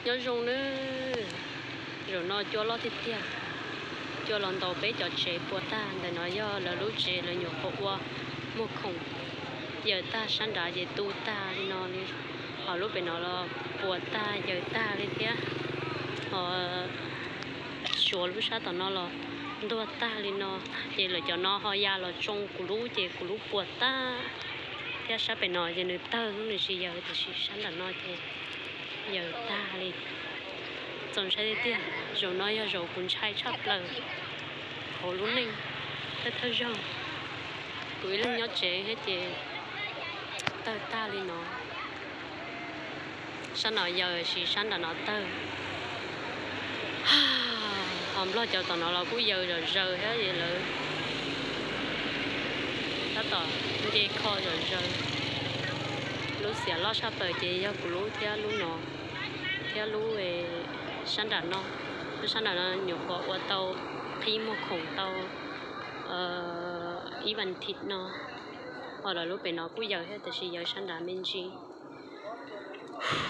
Nyob zoo nawb, zaum no cua loj tiag tiag, cua los ntaus peb cov tsev puas tag. Ntawm no yog lawv lub tsev lawv nyuam qhuav ua muag khoom yaws tag, sab nrad ces tu tag li no li, ho lub pem no los puas tag yaws tag li thiab, ho suav lub sab tom no los ntuag tag li no, ces lawv cov no ho ya los tsoo kuv lub ces kuv lub puas tag thiab. Sab pem no ces nws tawg nws tsis yaws, tiam sis sab nram no ces yaws tag li. Txaus ntshai tiag tiag, zaum no yog zaum kuv ntshai tshaj plaws hauv lub neej. Thawj thawj zaug kuv ib leeg nyob tsev thiab ces tawg tag li no. Sab no yaws, sis sab nram no tawg. Ho nplog cov tom no los kuj yaws zom zaws thiab, lawv tab tom nce kho zom zaws. Lub xiam loj tshaj plaws ces yog kuv lub thiab lub no thiab lub sab nram no. Lub sab nram no nyuam qhuav ua tau, qhib muag khoom tau ib vas thiv no, ho lawv lub pem no kuj yaws thiab, tiam sis yaws sab nrad me ntsis.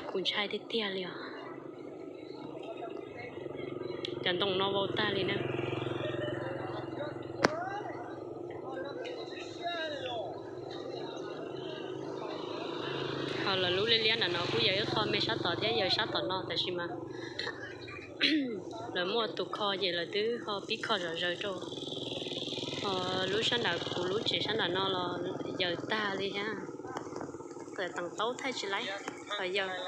Kuv ntshai tiag tiag li os. Cov ntoo no vau tag li na. Ho lawv lub liab liab nram no kuj yaws ib qho me sab tod thiab, yaws sab tom no, tab sis mas lawv muaj tus kho ces lawv twb ho pib kho zom zaws rau. Ho lub sab nram, kuv lub tsev sab nram no los yaws tag li thiab. Tawm teem taub thaij tsis laib qhov yaws,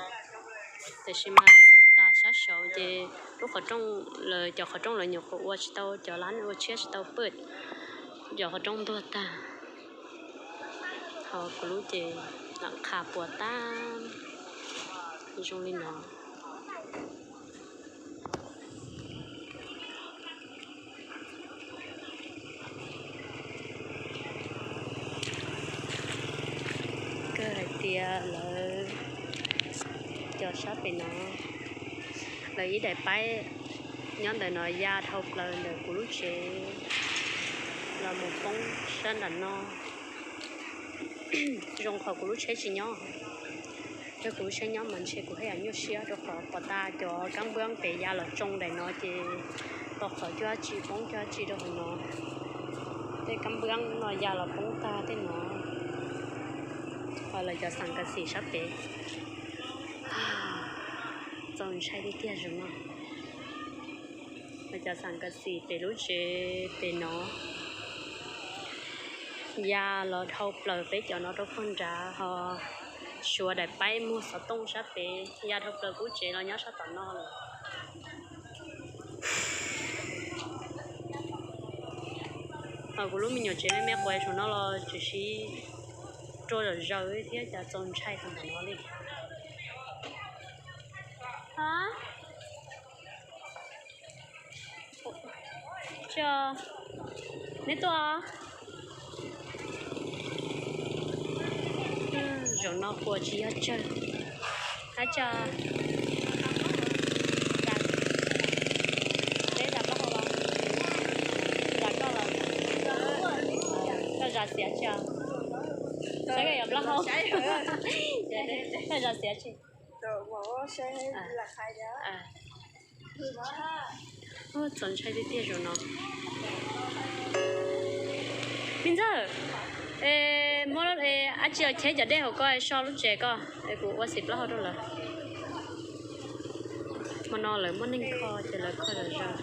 tab sis mas tas sab saud ces lub qhov rooj, lawv cov qhov rooj lawv nyuam qhuav ua tsis tau, cov lab ua tshiab tsis tau pw, cov qhov rooj ntuag tag. Ho kuv lub ces lam qha puas tag zoo li no. Kawg hais tias lawv cov sab pem no, lawv ib daim paib nyob ntawm no ya dhau plaws ntawm kuv lub tsev los mus poob sab nram no. Zoo qhov kuv lub tsheb tsis nyob. Yog kuv lub tsheb nyob mas ntshe kuv haj yam nyuaj siab, rau qhov pom tas cov kab npwab pem ya los tsoo daim no ces pom qhov cuab tsi poob cuab tsi rau hauv no. Tej kab npwab no ya los poob tag tej no. Ho lawv cov xam kas xim sab pem, txaus ntshai tiag tiag zaum no. Lawv cov xam kas xim pem lub tsev pem no ya los dhau plaws peb cov no rau puag nrad, ho suav daim paib muag xov tooj sab pem ya dhau plaws kuv tsev los nyob sab tom no lawm. Ho kuv lub me nyuam tsev me me quas saum no los tshwm sim rua zom zaws thiab, cas txaus ntshai qhov ntawm no li. Neb tuaj. Zaum no quas tsis yog tsawg. Hab tso. Peb zas plaub hau los? Zas koj los? Koj zas xiav tsi os? Saib koj yuav plaub hau. Koj zas xiav tsi? Txaus ntshai tiag tiag zaum no. Me ntxawg, muab dab tsi los cheb cov dej hauv koj so lub tsev koj es kuv ua xim plaub hau rau lawv. Hmo no lawv muaj neeg kho ces lawv kho zom zaws.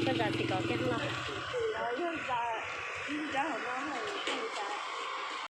Koj zas xim kov kiag los.